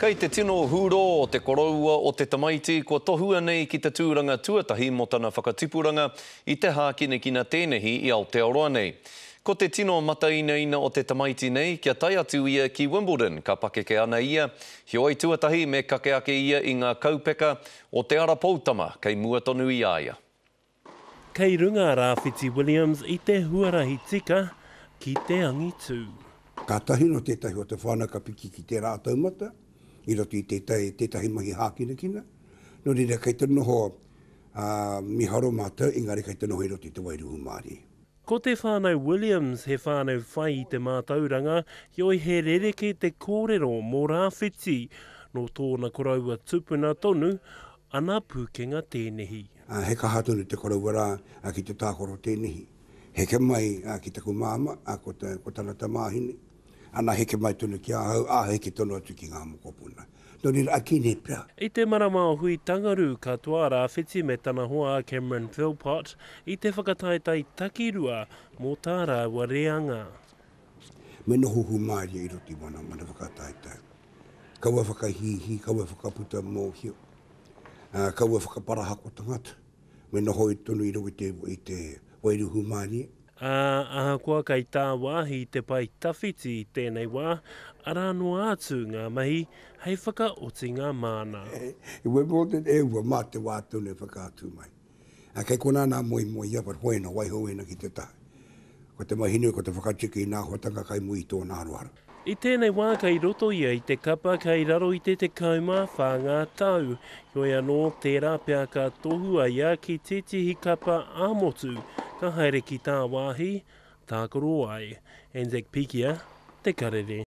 Kei te tino hūrō te koroua o te tamaiti kua tohua nei ki te tūranga tuatahi mō tana whakatipuranga i te hākinakina tēnehi i Aotearoa nei. Ko te tino matainaina o te tamaiti nei kia tae atu ia ki Wimbledon ka pakeke ana ia, heoi tuatahi me kake ake ia i ngā kaupeka o te ara poutama kei mua tonu i a ia. Kei runga a Rāwhiti Williams i te huarahi tika ki te angitū. Kātahi nō tētahi o te whānau ka piki ki tērā taumata i roto i tētahi, tētahi mahi hākinakina. Nō reira kei te noho mīharo mātou engari kei te noho i roto i te wairua hūmārie. Ko te whānau Williams he whānau whai i te mātauranga, heoi he rerekē te kōrero mō Rāwhiti, nō tōna koroua tupuna tonu ana pūkenga tēnehi. He kaha tonu te koroua rā ki te tākaro tēnehi. Heke mai ki taku māmā, ko tana tamāhine. Ana heke mai tonu ki ahau, ā, heke tonu atu ki ngā mokopuna. Nō reira, akene pea. I te marama o Hui-Tangaru ka toa a Rāwhiti me tana hoa a Cameron Philpott i te whakataetae takirua mō tā rāua reanga. Me noho hūmārie i roto i wana mana whakataetae. Kaua whakahīhī, kaua whakaputa mōhio, ā, kaua whakaparahako tangata. Me noho tonu i roto i te wairua hūmārie. Ā, ahakoa kei tāwāhi te pae tawhiti i tēnei wā, arā noa atu ngā mahi hei whakaotinga māna. I Wimbledon, e ua, mā te wā tonu e whakaatu mai. Ā, kei konā nā moemoeā, but hoena, waiho ēnā ki te taha. Ko te mahi nui ko te whakatiki i nā āhuatanga kai mua i tōna aroaro. I tēnei wā kei roto ia i te kapa kei raro i te 14 ngā tau. Heoi anō, tērā pea ka tohua ia ki tētehi kapa ā-motu ka haere ki tāwāhi, tākaro ai. Anzac Pikia, Te Karere.